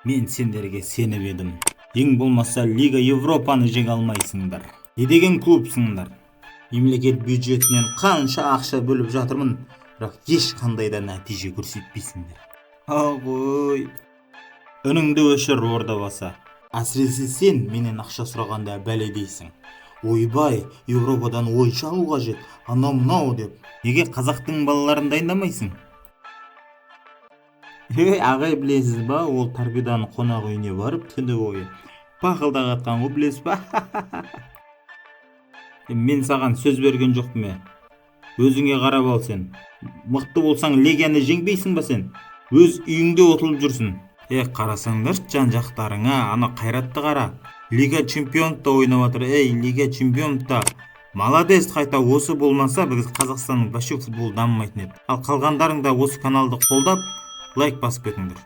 Мен сендерге сеніп едім. Ең болмаса Лига Европаны жеңе алмайсыңдар. Не деген клубсыңдар? Мемлекет бюджетінен қанша ақша бөліп жатырмын, бірақ ешқандай да нәтиже көрсетпейсіңдер. Ағой. Үніңді өшір, Ордабасы. Әсіресе сен менен ақша сұрағанда бәледейсің. Ойбай, Европадан ойыншы алу қажет, анау мынау деп. Неге қазақтың балаларын дайындамайсың? Ей, ағай, білесіз ба, ол Торпедоның қонақ үйіне барып, түні бойы бақылдақ атқан ғой, білесіз ба? Мен саған сөз берген жоқпын, е. Өзіңе қарап ал сен. Мықты болсаң, Легияны жеңбейсің ба сен? Өз үйіңде ұтылып жүрсің. Е, қарасаңдаршы жан жақтарыңа, ана Қайратты қара. Лига Чемпионов ойнап жатыр. Ей, Лига Чемпионовта. Молодец, қайта осы болмаса, біз Қазақстанның вообще футболы дамымайтын еді. Ал қалғандарың да осы каналды қолдап, лайк басып кетіңдер.